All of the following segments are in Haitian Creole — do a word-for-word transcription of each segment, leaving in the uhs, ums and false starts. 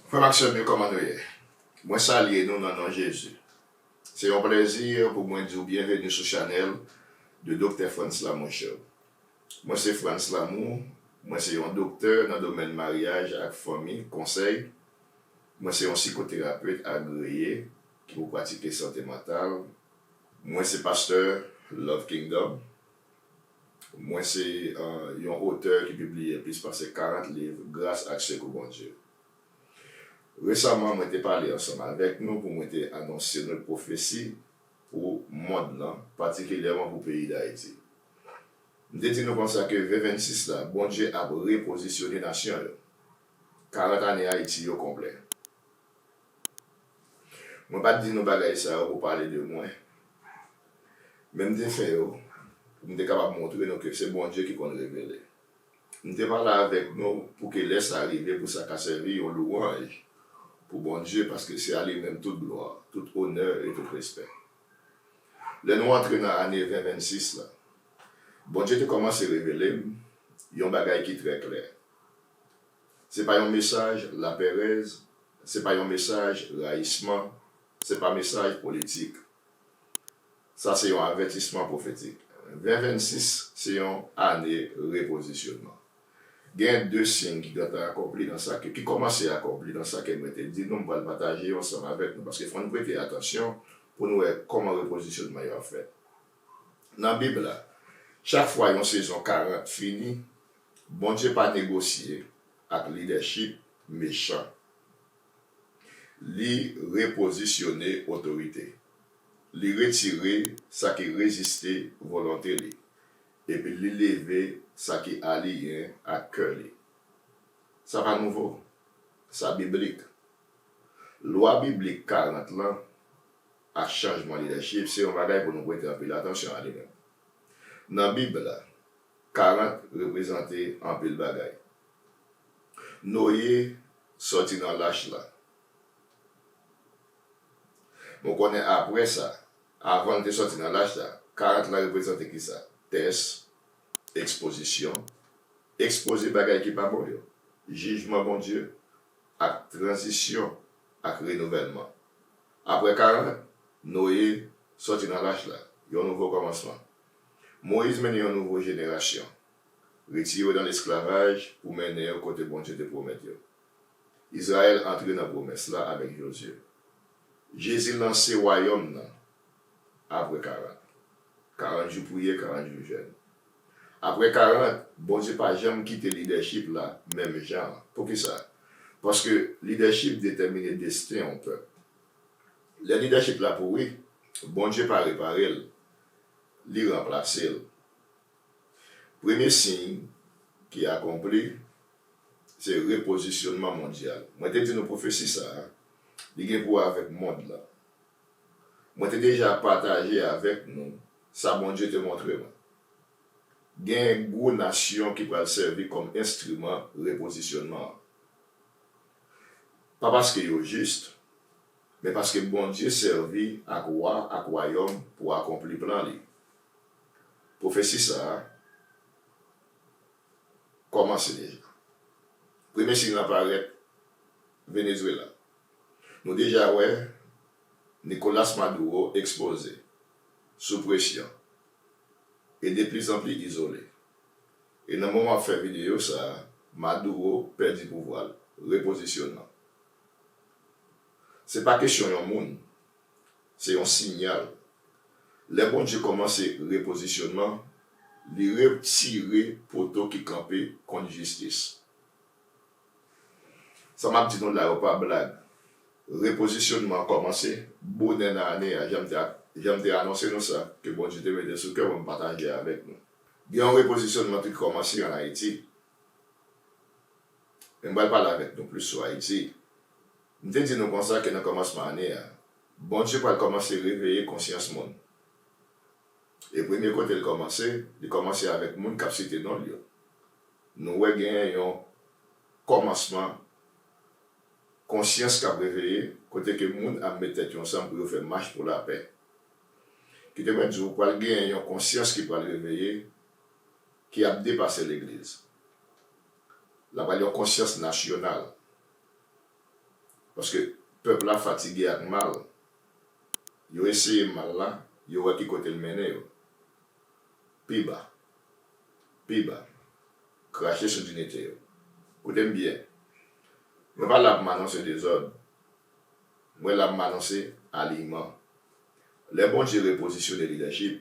Frè m ak sè m yo, kòman nou ye? Mwen salye nou nan non Jezi. Se yon plèzi pou mwen di w byenveni sou chanèl de Doktè Frantz Lamour Show. Mwen se Frantz Lamour, mwen se yon doktè nan domèn maryaj ak fanmi, konsèy. Mwen se yon sikoterapet agreye ki pou pratike sante mantal. Mwen se pastè Love Kingdom. Mwen se, euh, yon otè ki pibliye plis pase karant liv gras ak sekou Bondye. Resaman, mwen te pale ansanm avèk nou pou mwen te anonse nou pwofesi pou mond lan, patikilyèman pou peyi Dayiti. M te di nou konsa ke ven vennsis la, Bondye ap repozisyone nasyon yo. Karant ane Ayiti yo konplè. Mwen pa t di nou bagay sa yo pou pale de mwen, men m te fè yo pou m te kapab montre nou ke se Bondye ki konn revele. M te pale avèk nou pou ke lè sa rive, pou sa ka sèvi yon louwanj pou Bondye, paske se a li menm tout glwa, tout onè e tout respè. Lè nou antre nan ane ven vennsis la, Bondye te kòmanse revele m yon bagay ki trè klè. Se pa yon mesaj lapèrèz, se pa yon mesaj rayisman, se pa mesaj politik. Sa se yon avètisman pwofetik. Ven vennsis se yon ane repozisyonman. Gen de siy ki gentan akonpli nan sa ke, ki kòmanse akonpli nan sa ke mwen te di nou, m pral pataje yo ansanm avèk nou, paske fò n prete atansyon pou nou wè kòman repozisyonman yo ap fèt. Nan Bib la, chak fwa yon sezon karant fini, Bondye pa negosye ak lidèchip mechan. Li repozisyone otorite. Li retire sa ki reziste volonte li, epi li leve sa ki aliyen ak kè li. Sa pa nouvo, sa biblik. Lwa biblik karant lan ak chanjman lidèchip se yon bagay pou nou prete anpil atansyon a li menm. Nan Bib la, karant reprezante anpil bagay. Noye sòti nan lach la. Bon, konnen apre sa, avan l te sòti nan lach la, karant la reprezante kisa? Tès, ekspozisyon, ekspoze bagay ki pa bon yo, jijman Bondye, ak tranzisyon, ak renouvèlman. Apre karant, Noye sòti nan lach la, yon nouvo kòmansman. Moyiz mennen yon nouvo jenerasyon, retire yo nan lesklavaj pou mennen yo kote Bondye te pwomèt yo. Izrayèl antre nan pwomès la avèk Jozye. Jezi lanse wayòm nan apre karant. Karant jou priye, karant jou jèn. Apre karant, Bondye pa janm kite lidèchip la menm jan an. Poukisa? Paske lidèchip detèmine desten yon pèp. Lè lidèchip la pouri, Bondye pa repare l, li ranplase l. Premye siy ki akonpli, se repozisyonman mondyal. Mwen te di nou pwofesi sa a, li gen pou wè avèk mond lan. Mwen te deja pataje avèk nou sa Bondye te montre mwen. Gen gwo nasyon ki pral sèvi kòm enstriman repozisyonman an. Pa paske yo jis, men paske Bondye sèvi ak wa ak wayòm pou akonpli plan li. Pwofesi sa a kòmanse deja. Premye siy lan parèt Venezuela. Nou deja wè Nicolas Maduro ekspoze, sou presyon, e de plis an pli izole. E nan moman m ap fè videyo sa a, Maduro pèdi pouvwa l, repozisyonman. Se pa kesyon yon moun, se yon siyal. Lè Bondye kòmanse repozisyonman, li retire poto ki kanpe kont jistis. Sa m ap di nou la yo pa blag. Repozisyonman an kòmanse bonè nan ane a, jan m te, jan m te anonse nou sa, ke Bondye te mete sou kè mwen, m pataje avèk nou. Gen yon repozisyonman ki kòmanse ann Ayiti. E m pral pale avèk nou plis sou Ayiti. M te di nou konsa ke nan kòmansman ane a, Bondye pral kòmanse reveye konsyans moun. E premye kote l kòmanse, li kòmanse avèk moun k ap site non l yo. Nou wè genyen yon kòmansman konsyans k ap reveye, kote ke moun ap met tèt yo ansanm pou yo fè mach pou lapè. Kite mwen di w, pral genyen yon konsyans ki pral reveye, ki ap depase legliz. L ap pral yon konsyans nasyonal. Paske pèp la fatige ak mal. Yo eseye mal la, yo wè ki kote l mennen yo. Pi ba. Pi ba. Krache sou diyite yo. Koute m byen. Mwen pa la pou m anonse dezòd. Mwen la pou m anonse aliyman. Lè Bondye repozisyone lidèchip,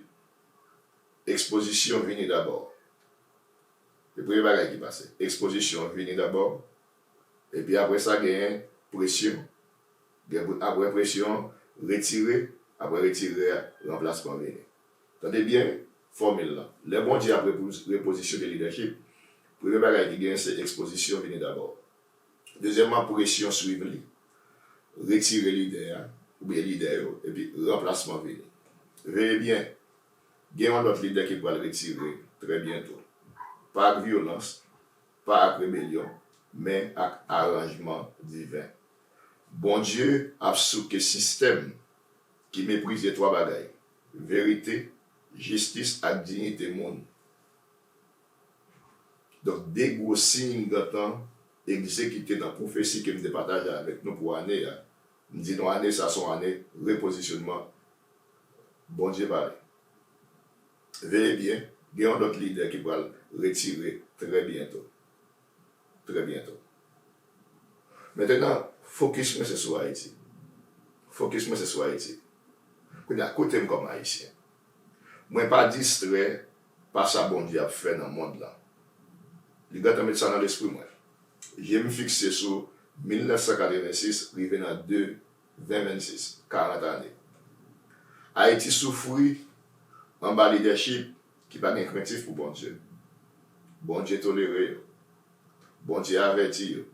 ekspozisyon vini dabò. Se premye bagay ki pase. Ekspozisyon vini dabò. Epi apre sa, genyen presyon. Gen, apre presyon, retire. Apre retire a, ranplasman vini. Tande byen fòmil lan. Lè Bondye ap repoz-, repozisyone lidèchip, premye bagay ki genyen se ekspozisyon vini dabò. Dezyèmman, presyon swiv li. Retire lidè a, oubyen lidè yo, epi ranplasman vini. Veye byen, gen yon lòt lidè ki pral retire trè byento. Pa ak vyolans, pa ak rebelyon, men ak aranjman diven. Bondye ap souke sistèm ki meprize twa bagay, verite, jistis ak diyite moun. Donk, de gwo siy m gentan egzekite nan pwofesi ke m te pataje avèk nou pou ane a. M di nou ane sa se yon ane repozisyonman. Bondye pale. Veye byen, gen yon lòt lidè ki pral retire trè byento. Trè byento. Mentenan, fokis mwen se sou Ayiti. Fokis mwen se sou Ayiti. Kounye a, koute m kòm Ayisyen. Mwen pa distrè pa sa Bondye ap fè nan mond lan. Li gentan met sa nan lespri mwen. Je m fikse sou mil nèf san katrevensis rive nan de, ven vennsis, karant ane. Ayiti soufri anba lidèchip ki pa gen krentif pou Bondye. Bondye tolere yo. Bondye avèti yo.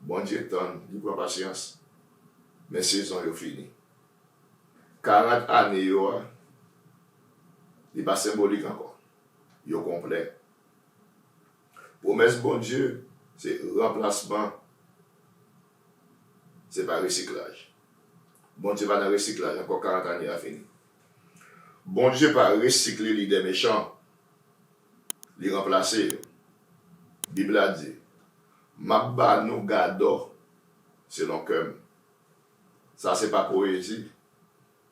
Bondye tann, li pran pasyans. Men sezon yo fini. Karant ane yo a, li pa senbolik ankò. Yo konplè. Pwomès Bondye, se ranplasman, se pa resiklaj. Bondye pa nan resiklaj ankò, karant ane a fini. Bondye pa resikle lidè mechan, li ranplase yo. Bib la di, "M ap ba nou gadò selon kè m." Sa se pa powezi,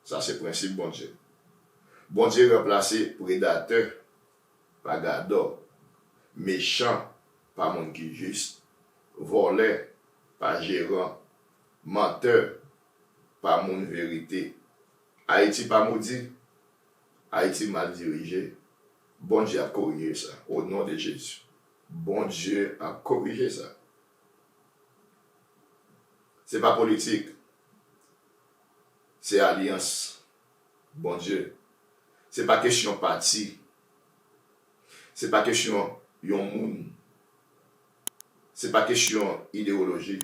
sa se prensip Bondye. Bondye ranplase predatè pa gadò, mechan pa moun ki jis, vòlè pa jeran, mantè pa moun verite. Ayiti pa modi, Ayiti mal dirije. Bondye ap korije sa, o non de Jezi. Bondye ap korije sa. Se pa politik. Se alyans. Bondye. Se pa kesyon pati. Se pa kesyon yon moun. Se pa kesyon idewoloji.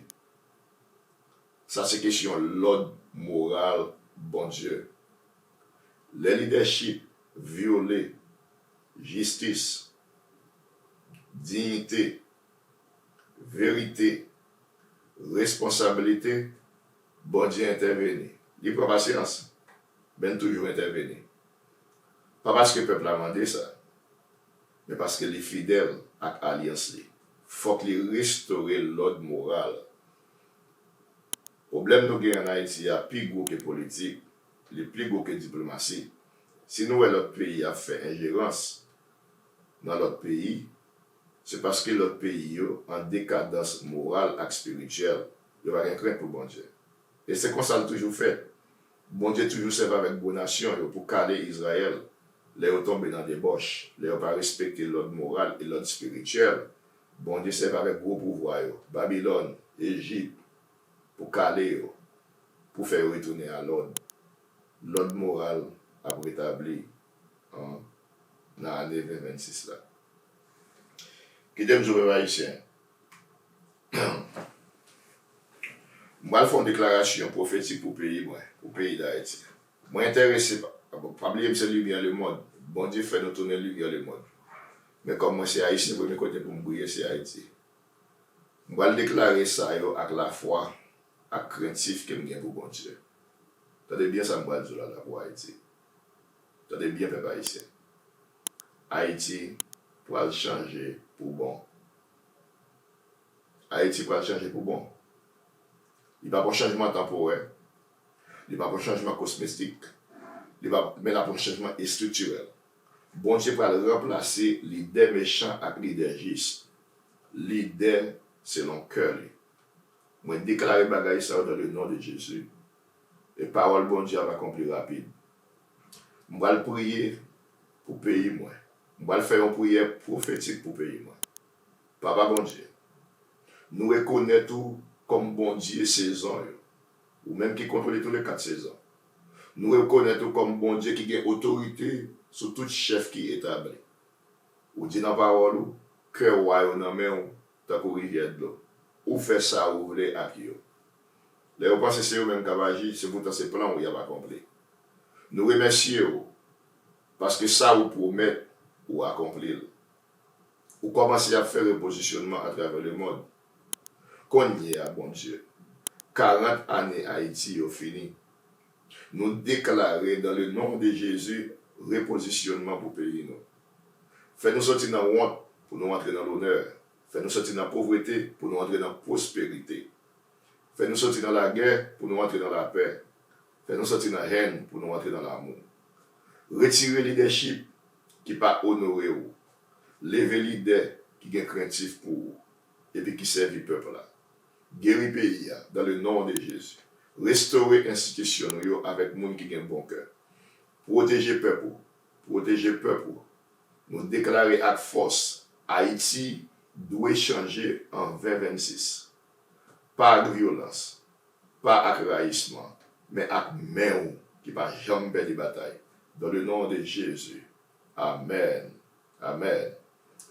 Sa se kesyon lòd moral Bondye. Lè lidèchip vyole jistis, diyite, verite, responsablite, Bondye entèveni. Li pran pasyans, men l toujou entèveni. Pa paske pèp la mande sa, men paske li fidèl ak alyans li. Fòk li restore lòd moral. Pwoblèm nou genyen ann Ayiti a pi gwo ke politik, li pi gwo ke diplomasi. Si nou wè lòt peyi ap fè enjerans nan lòt peyi, se paske lòt peyi yo an dekadans moral ak espirityèl. Yo pa gen krent pou Bondye. E se konsa l toujou fèt. Bondye toujou sèvi avèk gwo nasyon yo pou kale Izrayèl lè yo tonbe nan debòch, lè yo pa respekte lòd moral e lòd espirityèl. Bondye sèvi avèk gwo pouvwa yo, Babilòn, Ejip, pou kale yo, pou fè yo retounen a lòd. Lòd moral ap retabli an, nan ane ven vennsis la. Kite m di w, pèp ayisyen, m pral fè yon deklarasyon pwofetik pou peyi mwen, pou peyi Dayiti. Mwen enterese, pa, pa, pa bliye m se limyè lemonn. Bondye fè nou tounen limyè lemonn. Men kòm mwen se ayisyen, premye kote pou m briye se Ayiti. M pral deklare sa yo ak lafwa, ak krentif ke m gen pou Bondye. Tande byen sa m pral di w la, la pou Ayiti. Tande byen, pèp ayisyen. Ayiti pral chanje pou bon. Ayiti pral chanje pou bon. Li pa pou chanjman tanporè, li pa pou chanjman kosmetik, li pa, men l ap yon chanjman estriktirèl. Bondye pral ranplase lidè mechan ak lidè jis, lidè selon kè li. Mwen deklare bagay sa yo dans le nom de Jésus. E pawòl Bondye ap akonpli rapid. M pral priye pou peyi mwen. M pral fè yon priyè pwofetik pou peyi mwen. Papa Bondye, nou rekonèt ou kòm Bondye sezon yo, ou menm ki kontwole tou le kat sezon. Nou rekonèt ou kòm Bondye ki gen otorite sou tout chèf ki etabli. Ou di nan pawòl ou, kè wa yo nan men w tankou rivyè dlo. Ou fè sa ou vle ak yo. Lè yo panse se yo menm k ap aji, se poutan se plan w y ap akonpli. Nou remèsye w, paske sa ou pwomèt, ou akonpli l. Ou kòmanse ap fè repozisyonman atravè lemonn. Kounye a, Bondye, karant ane Ayiti yo fini. Nou deklare dans le nom de Jésus repozisyonman pou peyi nou. Fè nou soti nan wont pou nou antre nan lonè. Fè nou soti nan povrete pou nou antre nan pwosperite. Fè nou soti nan lagè pou nou antre nan lapè. Fè nou soti nan hèn pou nou antre nan lamou. Retire lidèchip ki pa onore w. Leve lidè ki gen krentif pou ou epi ki sèvi pèp la. Geri peyi a, dans le nom de Jésus. Restore enstitisyon nou yo avèk moun ki gen bon kè. Pwoteje pèp ou. Pwoteje pèp ou. Nou deklare ak fòs, Ayiti dwe chanje an ven vennsis. Pa ak vyolans, pa ak rayisman, men ak men w ki pa janm pèdi batay. Dans le nom de Jésus. Amèn. Amèn.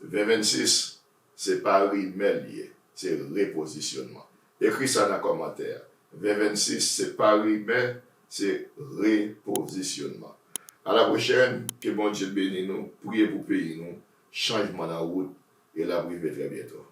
Ven vennsis, se pa rimè l ye, se repozisyonman. Ekri sa nan kòmantè a. Ven vennsis, se pa rimè, se repozisyonman. A la pwochèn, ke Bondye beni nou, priye pou peyi nou, chanjman nan wout, e l ap rive trè byento.